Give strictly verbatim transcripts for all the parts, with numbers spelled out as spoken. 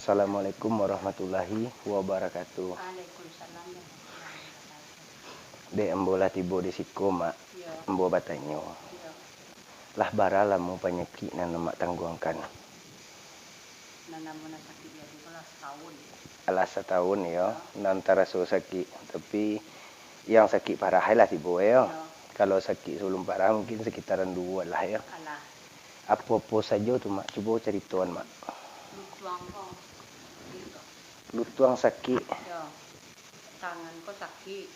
Assalamualaikum warahmatullahi wabarakatuh. Waalaikumsalam warahmatullahi wabarakatuh. Dek ambo lah tibo di siko, Mak. Iyo. Ambo batanyo. Iyo. Lah bara lamo panyakik nan Amak tangguangkan? Nan ambo nan sakik di ati ko lah satahun. Alah satahun, yo, nan taraso sakik. Tapi, yang sakik parah lah tibo, yo. Yo. Kalau sakik sabalum parah, mungkin sakitaran duo lah, yo. Alah. Apo-apo sajo tu, Mak? Cubo caritoan, Mak. Lutuang ko. Lutuang sakik. Yo. Tangan ko sakik.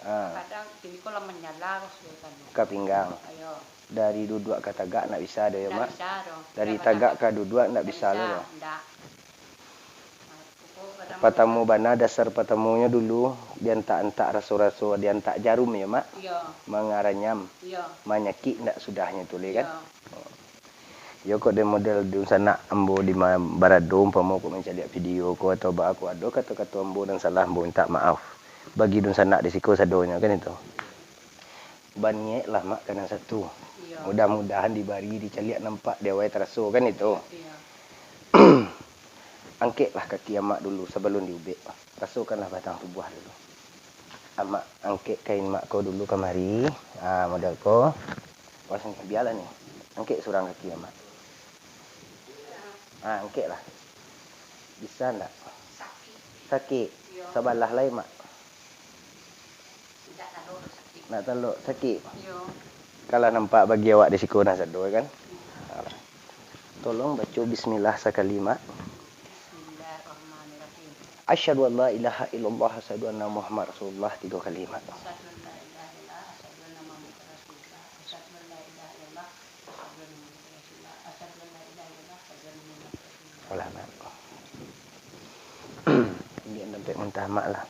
Ah. Kadang kini ko lah manyala ko sudah tadi. Ka pinggang. Ayo. Dari duduak ka tagak ndak bisa doh, yo, Mak? Ndak bisa doh. Dari tagak ka duduak ndak bisa lo doh. Ndak. Patamo bana, dasar patamonyo dulu, diantak-antak raso-raso, diantak jarum, yo, Mak? Iyo. Mangaranyam. Iyo. Manyakik ndak sudahnyo tu lai, kan? Iyo. Yo, kok den model dunsanak ambo di ma-, barado, umpamo kok mancaliak video ko atau baa ko, ado kato-kato ambo nan salah, ambo mintak maaf. Bagi dunsanak di siko sadonyo, kan itu. Baniaiklah, Mak, ka nan satu. Iyo. Mudah-mudahan dibari, dicaliak nampak, di awai taraso, kan itu. Iyo. Angkeklah kaki Amak dulu sabalun diubek. Rasokanlah batang tubuah dulu. Amak angkek kain Mak ko dulu kamari. Ah, model ko. Wah, sini, bialah ni. Angkek surang kaki Amak. Ah, angkeklah. Bisa ndak? Sakik. Sakik? Iyo. Sabalah lai, Mak? Ndak talok sakik. Ndak talok sakik? Iyo. Kalau nampak bagi awak di siko nah sado, kan? Hmm. Tolong baco bismillah sakali, Mak. Bismillahirrahmanirrahim. Asyhadu an la ilaha illallah, asyhadu anna Muhammad Rasulullah, tigo kali, Mak. Asyhadu an la ilaha illallah, asyhadu anna Muhammadar Rasulullah. Asyhadu an la ilaha illallah, asyhadu anna Muhammadar Rasulullah. Asyhadu an la ilaha illallah, asyhadu anna Muhammadar Rasulullah. Alah, Mak. Ambiak dompet muntah Mak lah.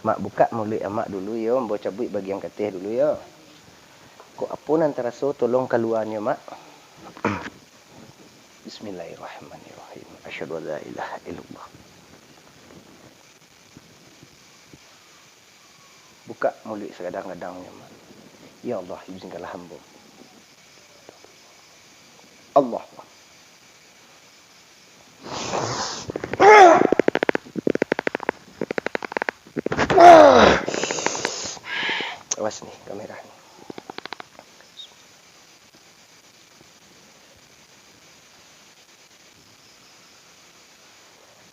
Mak, bukak muluik Amak dulu, yo. Ambo cabuik bagian kateh dulu, yo. Kok apo nan taraso, tolong kaluanyo, Mak. Bismillahirrahmanirrahim. Asyhadu an la ilaha illallah. Bukak muluik sagadang-gadangnyo, Mak. Ya Allah, izinkanlah ambo. Allah. Awas ni, kamera ni.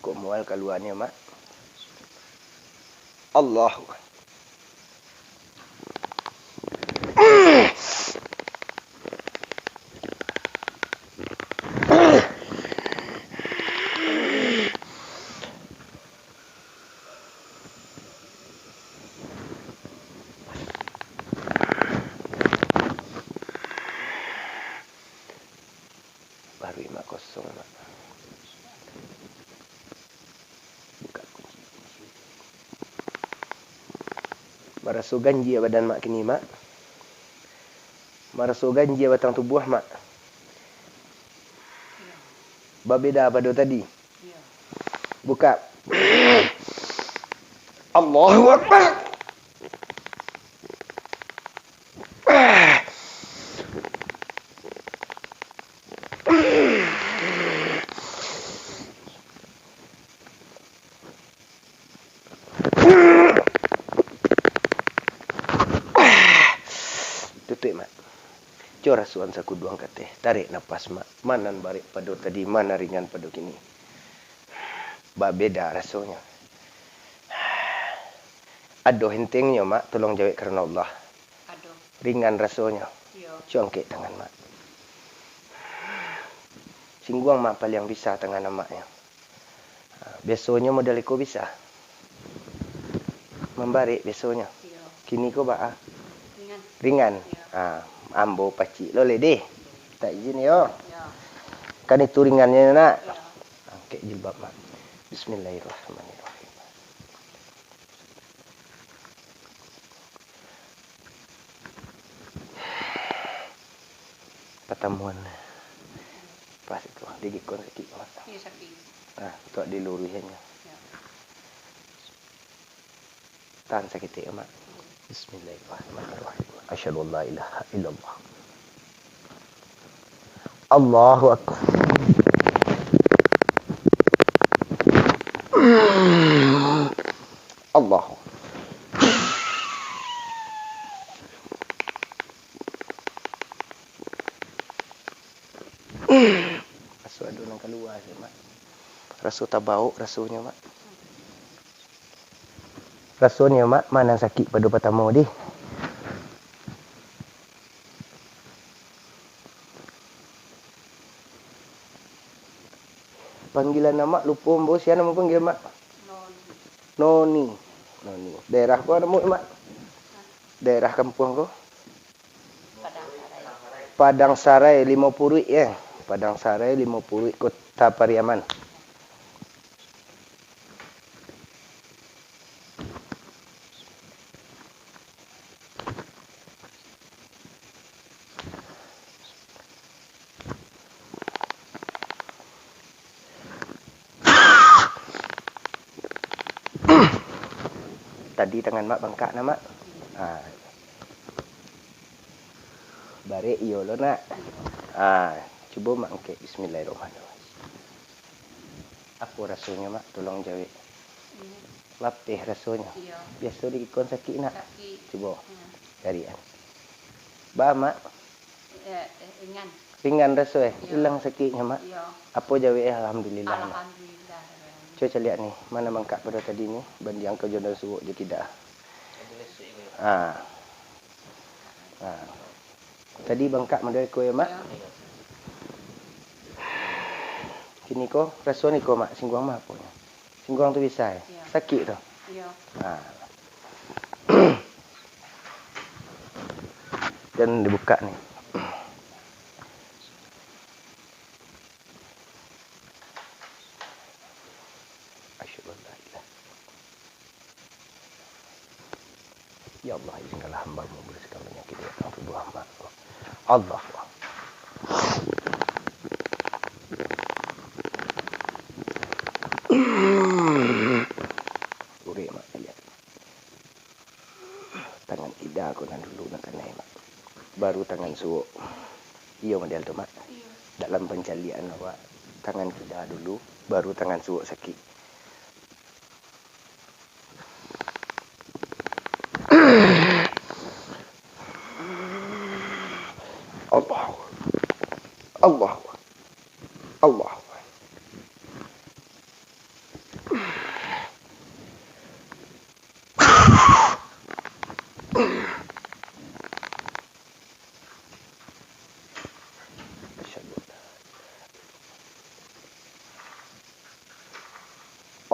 Kok mual kaluanyo, Mak? Allahu Akbar. Baru Mak kosong, Mak. Buka kunci, kunci. Maraso ganjia badan Mak kini, Mak. Maraso ganjia batang tubuah, Mak. Babeda pado tadi. Buka. Allahu Akbar. Tutuik, Mak. Cubo rasuan sakuduang kateh. Tarik napas, Mak. Ma nan barek pado tadi, ma nan ringan pado kini. Babeda rasonyo. Ado hentengnyo, Mak, tolong jawek karano Allah. Ado. Ringan rasonyo. Iyo. Cubo angkek tangan, Mak. Singguang, Mak, paliang bisa tangan Amaknyo. Ha, biasonyo model iko bisa. Mambarek biasonyo. Iyo. Kini ko baa? Ringan. Ringan. Iyo. Ha, ambo pacik lo lai deh. Tak izin yo. Iyo. Kan itu ringannyo, Nak. Iyo. Angkek jilbab, Mak. Bismillahirrahmanirrahim. Patamuan. Pas itu, digikun sakik, Mak. Iyo, sakik. Nah, tu diluruihannyo. Iyo. Tahan saketek, Mak. Bismillahirrahmanirrahim. Asyhadu an la ilaha illallah. Allahu Akbar. Allahu. Raso ado nan kalua se, Mak. Raso tabaok rasonyo, Mak. Rasonyo, Mak, ma nan sakik pado patamo, dih? Panggilan amak lupo ambo, sia namo panggilan, Mak? Noni. Noni. Noni. Daerah ko namo, Mak? Daerah kampuang ko? Padang Sarai. Padang Sarai Limo Puruik, ya. Padang Sarai Limo Puruik, Kota Pariaman. Tadi tangan mak bangkak nah, Mak. Ha. Barek iyo lo, Nak. Ha, cubo Mak angkek, bismillahirrahmanirrahim. Apo rasonyo, Mak? Tolong jawek. Iyo. Lapeh rasonyo. Iyo. Biaso di kikon sakik, Nak? Sakik. Cubo. Hmm. Cari an. Ba, Mak? Eh, eh, ringan. Ringan raso, eh? Iyo. Ilang sakiknyo, Mak? Iyo. Apo jawek, eh? Alhamdulillah, Mak. Alhamdulillah. Cubo caliak ni, ma nan bangkak pado tadi ni, bandiang ka jo nan suok jo kida. Ha. Ha. Tadi bangkak model ko ya, Mak? Iyo. Kini ko, raso ni ko, Mak, singguang mah aponyo. Singguang tu bisa, eh? Iyo. Sakik tu? Iyo. Ha. Jan dibuka ni. Asyhadu an la ilaha illallah. Ya Allah, izinkanlah hamba-Mu membersihkan penyakit dari tubuh hamba. Allahu Akbar. Urek, Mak, lihat. Tangan kida ko nan dulu nan kanai, Mak. Baru tangan suok. Iyo model tu, Mak. Iyo. Dalam pancaliakan awak, tangan kida dulu, baru tangan suok sakik. Allahu, Allahu, Allahu.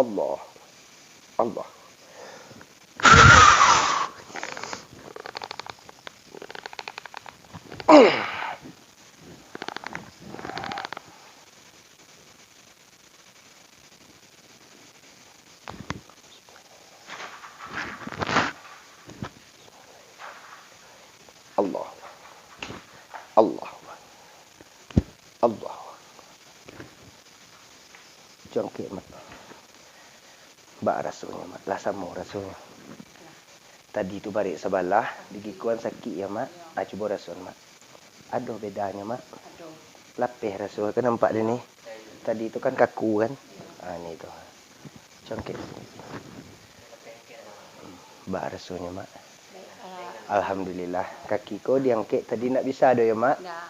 Allah. Allah. Allah. Allah. Allah. Cangkik, Mak. Baa rasonyo, Mak? Lah samo rasonyo. Tadi tu barek sabalah, di gikuan sakik ya, Mak? Ah, cubo rasoan, Mak. Ado bedanyo, Mak? Ado. Lapeh raso, kan nampak di ni. Tadi tu kan kaku, kan? Iyo. Ah, ni tu. Cangkek. Baa rasonyo, Mak? Baik, ah. Alhamdulillah. Kaki ko diangkek tadi ndak bisa do ya, Mak? Ndak.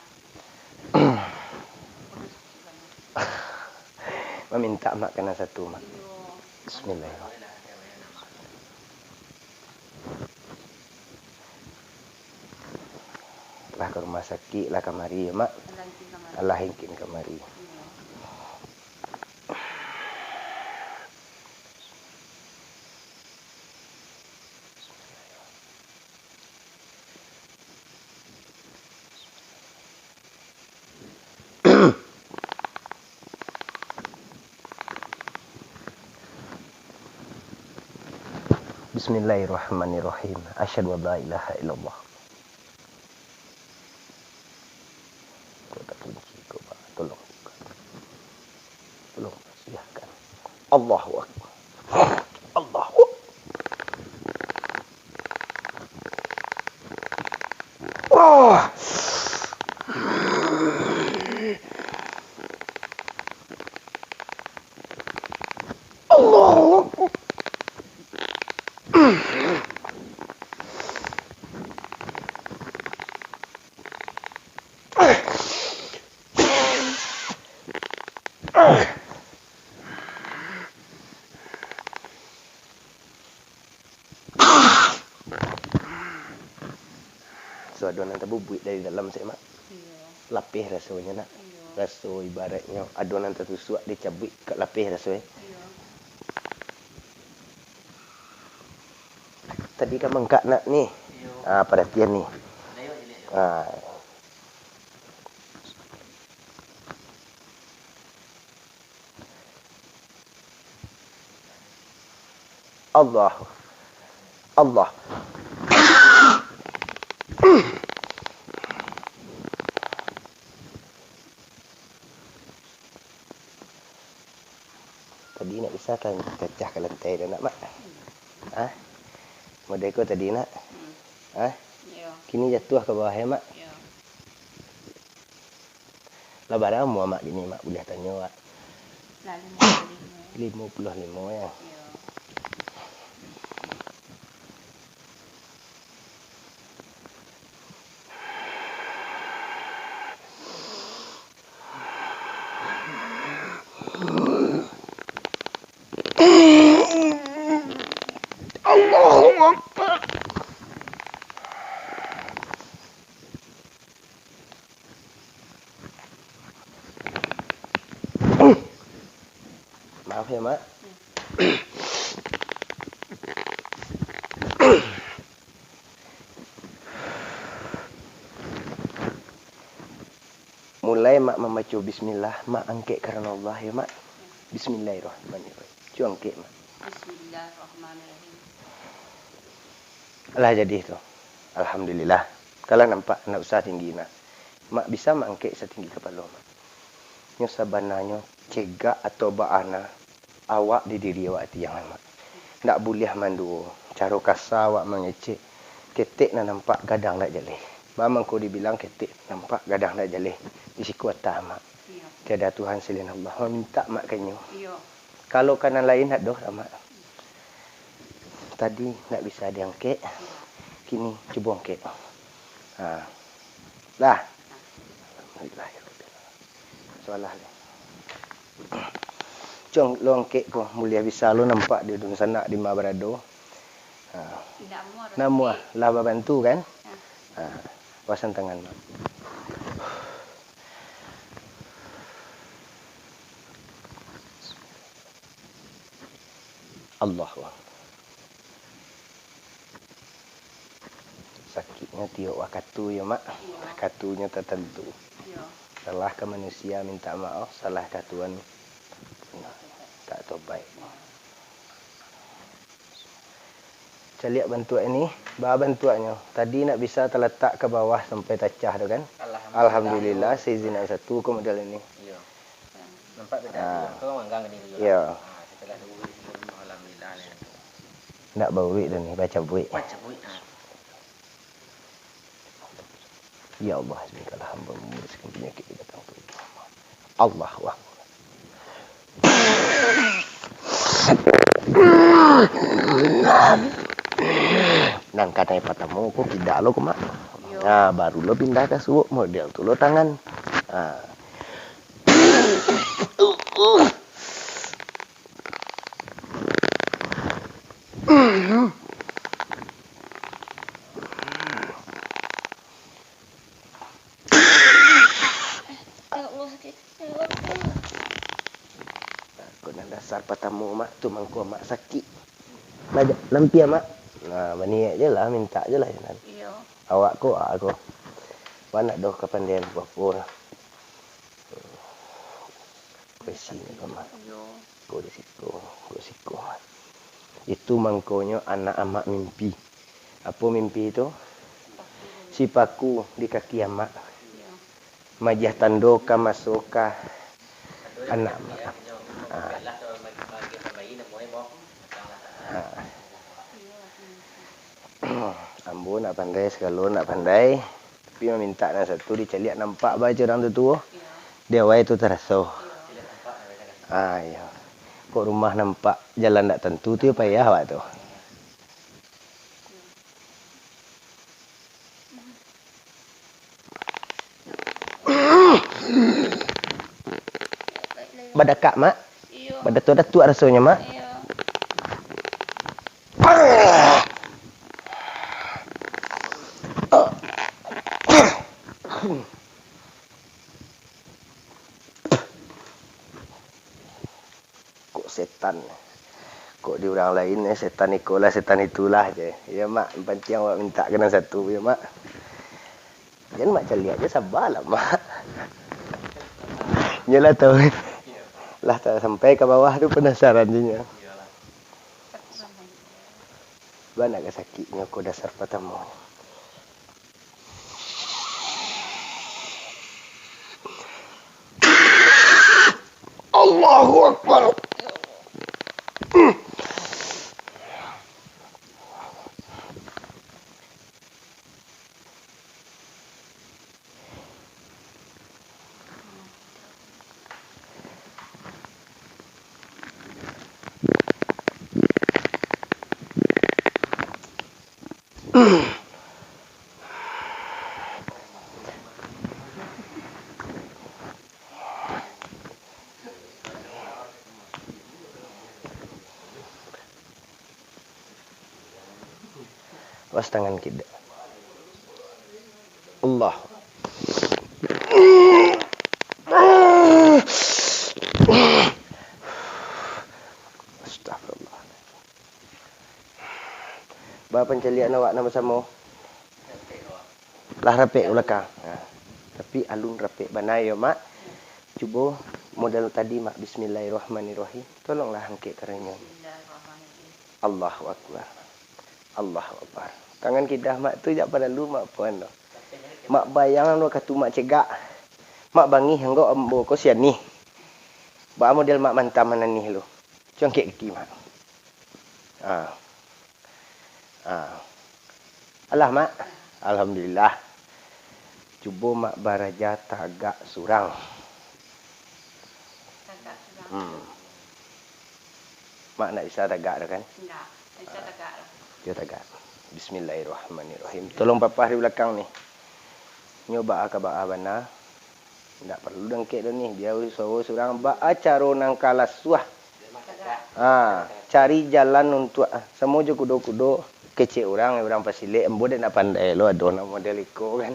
Mamintak, Mak, kana satu, Mak. Iyo. Bismillahirrahmanirrahim. Lah ka rumah sakik, lah kamari, ya, Mak? Alah hingkin kamari. Alah hingkin kamari. Iyo. Bismillahirrahmanirrahim. Asyhadu an la ilaha illallah. Kok takunci ko, Pak? Tolong buka. Tolong sediakan. Allahu Akbar. Allahu Akbar. Ah. So, ado nan tabubuik dari dalam, Mak. Iyo. Lapeh rasonyo, nak. Iyo. Raso ibaratnyo ado nan tatusuak, dicabuik ka lapeh raso, eh. Iyo. Tadi kan bangkak, nak, ni. Iyo. Ah, paratian ni. Ado yo, caliak yo. Ah. Allah. Allah. Tadi nak bisa kan cacah ka lantai tu, nak, Mak? Ha? Model ko tadi, nak? Hmm. Ha? Iyo. Kini jatuah ka bawah, yo, Mak? Iyo. Lah bara umua Mak kini, Mak, buliah tanyo, Mak? Lah limo puluah limo. Limo puluah limo, yo? Iyo. Allahu Akbar. Maaf yo, Mak. Mulai Mak mambaco bismillah, Mak angkek karano Allah yo, Mak. Bismillahirrahmanirrahim. Cubo angkek, Mak. Bismillahirrahmanirrahim. Lah jadi tu. Alhamdulillah. Kalau nampak, ndak usah tinggi, nak. Mak bisa Mak angkek satinggi kapalo, Mak. Nyo sabananyo cegak atau baa na awak di diri awak tiang, Mak. Ndak buliah manduo. Caro kasa awak mangecek, ketek nan nampak gadang ndak jaleh. Baa mangko dibilang ketek nampak gadang ndak jaleh? Di siko atah, Mak. Iyo. Tiada Tuhan selain Allah. Mamintak Mak ka inyo. Iyo. Kalau ka nan lain ndak doh, Mak. Tadi ndak bisa diangkek. Iyo. Kini cubo angkek. Ha. Lah. Alhamdulillah. Salah deh. Cubo lo angkek ko, buliah bisa lo nampak di dunsanak di ma barado. Ha. Indak amuah. Namuah lah babantu kan? Ha. Ha. Pasan tangan, Mak. Allahu Akbar. Sakiknyo tiok wakatu yo, Mak. Iyo. Wakatunyo tatantu. Iyo. Salah ka manusia mintak maoh, salah ka Tuhan tak tobaik. Caliak bantuak ini, baa bantuaknyo. Tadi nak bisa talatak ka bawah sampai tacah tu kan. Alhamdulillah. Alhamdulillah, seizin nan satu ko model ini. Iyo. Nampak tu tadi, ah, ko manggang tadi tu. Iyo. Ah, setelah dua hari sebelum, alhamdulillah ni. Ndak bauruik dah ni, bacabuik. Bacabuik, ah. Ya Allah, hasbunallah, hamba membersihkan penyakit di batang tubuh hamba. Allahu Akbar. Nan kanai patamo ko kida lo ko, Mak. Iyo. Nah, baru lo pindah ka suok, model tu lo tangan. Nah. Ko nan dasar patamo, Mak, tu mangko Mak sakik. Nah, ja-, lampia, Mak. Nah, baniaik je lah, mintak je lah, Jan. Iyo. Awak ko, awak ko. Awak ndak doh kapandaian apo-apo lah. Ko isi ni, Mak. Iyo. Ko di siko, ko di siko. Itu mangkonyo anak amak mimpi. Apo mimpi tu? Sipaku di kaki amak. Iyo. Majiah tando ka maso ka anak amak. Ah. Ah. Ambo ndak pandai, sagalo ndak pandai. Tapi mamintak nan satu dicaliak nampak bae urang tu tuo. Di awai tu taraso. Ah, iyo. Kok rumah nampak jalan ndak tantu tu yo payah awak tu. Badakak, Mak? Iyo. Badatuak-datuak rasonyo, Mak? Iyo. Kok setan? Kok di urang lain, eh, setan iko lah, setan itulah je. Iyo, Mak, yang pantiang awak mintak ka nan satu, yo, Mak. Jan Mak caliak je, sabalah, Mak. Nyo lah tahu. Lah ta-, sampai ka bawah tu panasaran je nyo. Bana ka sakiknyo ko dasar patamo. Allahu Akbar. Awas tangan kida. Allah. Astagfirullah. Ba pancaliakan awak nan basamo. Lah rapek ka balakang. Ha. Tapi alun rapek bana yo, Mak. Cubo model tadi, Mak. Bismillahirrahmanirrahim. Tolonglah angkek karanyo. Allahu Akbar. Allahu Akbar. Tangan kidah Mak tu jak paralu Mak apoan doh. Mak bayang doh katu Mak cegak. Mak bangih anggo ambo ko sianih. Baa model Mak mantam mananih lu. Cubo angkek kaki Mak. Ah. Ah. Alah, Mak. Alhamdulillah. Cubo Mak baraja tagak surang. Tagak surang. Hmm. Mak ndak bisa tagak tu kan? Ndak, ndak bisa tagak lah. Cubo tagak. Bismillahirrahmanirrahim. Tolong papah di balakang ni. Nyo baa ka baa bana. Ndak paralu dangkek doh nih, bia usaho surang. Baa caro nan ka lasuah? Ha, cari jalan untuak, ah, samo jo kudo-kudo kecek urang, urang pasilek, ambo dek ndak pandai lo ado nan model iko kan.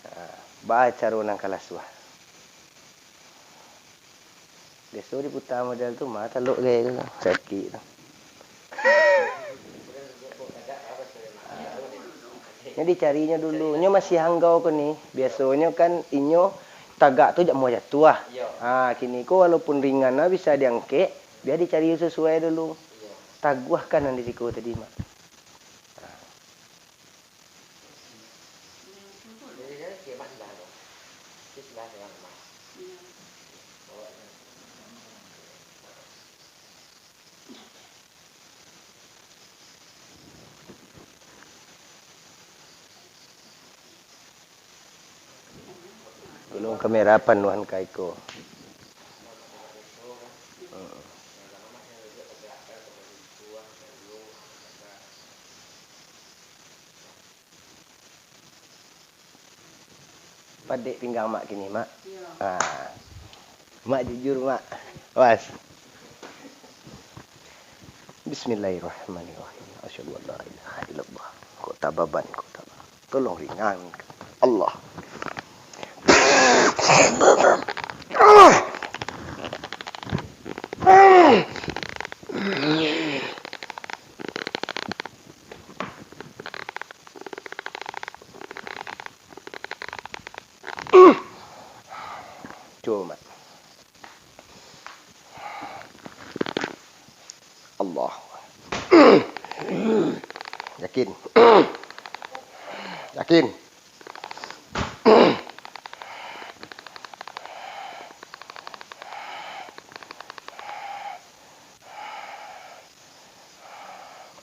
Ha, baa caro nan ka lasuah? Biaso diputa model tu, mah talok gaya tu, sakik tu. Nyo dicarinyo dulu. Nyo masih hanggau ko ni. Biasonyo kan inyo tagak tu jak muah jatuah. Ha, kini ko walaupun ringan lah bisa diangkek, bia dicari sasuai dulu. Taguahkan nan di siko tadi, Mak. Tolong kamera panuahan ka iko. Padek pinggang Mak kini, Mak. Iyo. Ah. Mak jujur, Mak. Was. Bismillahirrahmanirrahim. Asyhadu an la ilaha illallah. Kota Baban, Kota Baban. Tolong ringan. Allah. Cubo, Mak. Allah. Yakin. Yakin.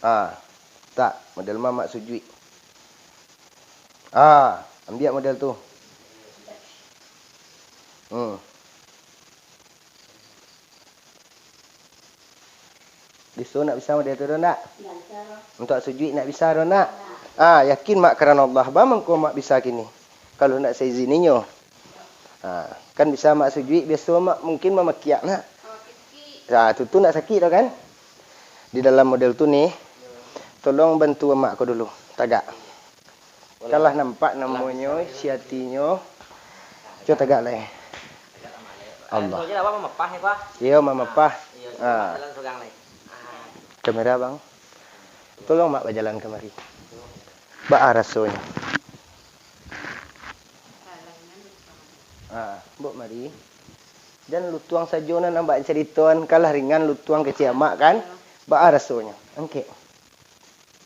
Ah, tak, model mamak sujuik. Ah, ambiak model tu. Hmm. Biso nak bisa model tu doh, nak? Ndak bisa, Bang. Untuak sujuik nak bisa doh, nak? Ndak. Ah, yakin mak karano Allah, ba mangko mak bisa kini. Kalau nak saizin inyo. Ah. Kan bisa Mak sujuik, biaso Mak mungkin mamakiak nak. Nah, tu, tu nak sakik tu kan. Di dalam model tu nih, tolong bantu Mak ko dulu, tagak. Kalah nampak namonyo, isi atinyo. Cubo tagak lai. Allah. Iyo, mamapah. Kamera, Bang. Tolong Mak bajalan kamari. Baa rasonyo? Ah, Buk mari. Jan lutuang sajo nan Mak caritoan, kalah ringan lutuang kecek Mak kan? Baa rasonyo? Angkek.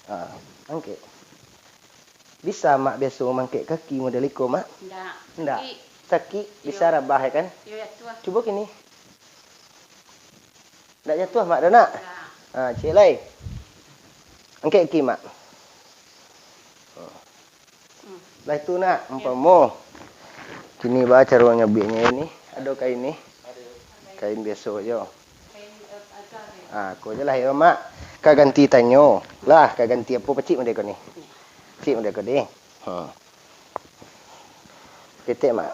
Ah, angkek. Bisa Mak biaso mangkek kaki model iko, Mak? Ndak. Ndak? Sakik. Sakik? Bisa rabah, ya kan? Iyo, jatuah. Cubo kini. Ndak jatuah, Mak, doh, nak? Ndak. Ah, cek lai. Angkek kaki, Mak. Hmm. Lah itu, nak, umpamo. Kini ba caro nyabuiknyo ni. Ado kain ni. Kain biaso jo. Ah, ko je lah yo, Mak. Ka ganti tanyo. Lah, ka ganti apo, pacik model ko ni. Pacik model ko ni. Hmm. Ketek, Mak.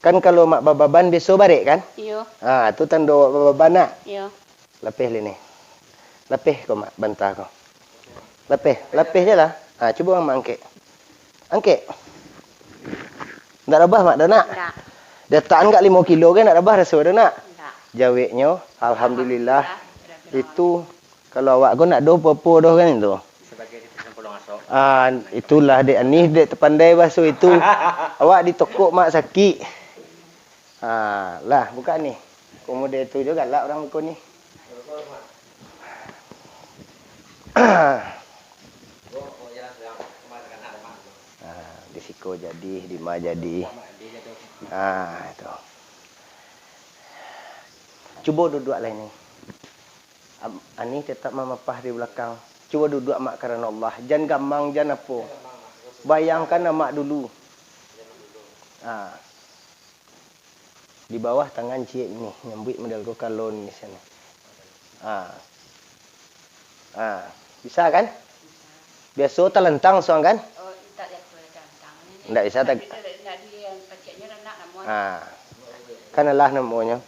Kan kalau Mak bababan biaso barek, kan? Iyo. Ha, tu tando Mak bababan, nak? Iyo. Lapeh lai ni. Lapeh ko, Mak, banta ko. Lapeh, lapeh je lah. Ha, cubo Mak angkek. Angkek. Ndak rabah, Mak, doh, nak? Ndak. Ditakan agak limo kilo kan, ndak rabah raso doh, nak? Ndak. Jaweknyo, alhamdulillah. Alhamdulillah. Itu kalau awak ko ndak doh apo-apo doh kan itu. Ah, itulah dek Anih, dek tapandai baso itu. Awak ditokok, Mak, sakik. Ah, lah, buka ni. Komodo itu jo galak urang ko ni. Ah, di siko jadi, di ma jadi. Ah, itu. Cubo duduak lai ni. Am-, Anih tetap mamapah di balakang. Cubo duduak, Mak, karano Allah. Jan gamang, jan apo. Bayangkan Amak dulu. Ha. Di bawah tangan ciek ni, nyambuik model ko kalon di siko. Ha. Ha. Bisa kan? Biaso talantang suang kan? Oh, tak jatuh talantang. Ndak bisa tak. Tapi ndak, ndak di, paciknyo ndak namuah. Ha. Kan alah namonyo.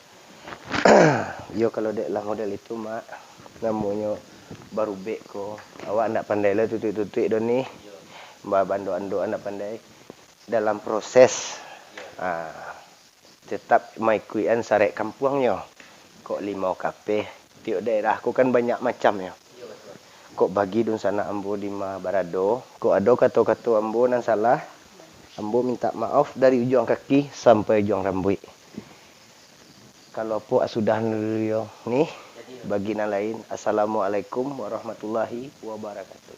Iyo, kalau dek lah model itu, Mak, namonyo barubek ko. Awak ndak pandai lah tutuik-tutuik doh ni. Ba-, bandok-andok ndak pandai. Dalam proses. Ha. Tetap maikuikan sarek kampuangnyo. Kok limau kapeh, tiok daerah ko kan banyak macamnyo. Kok bagi dunsanak ambo di ma barado, kok ado kato-kato ambo nan salah, ambo mintak maof dari ujuang kaki sampai ujuang rambuik. Kalau apo sudah nuriyo nih, bagi nan lain, Assalamualaikum warahmatullahi wabarakatuh.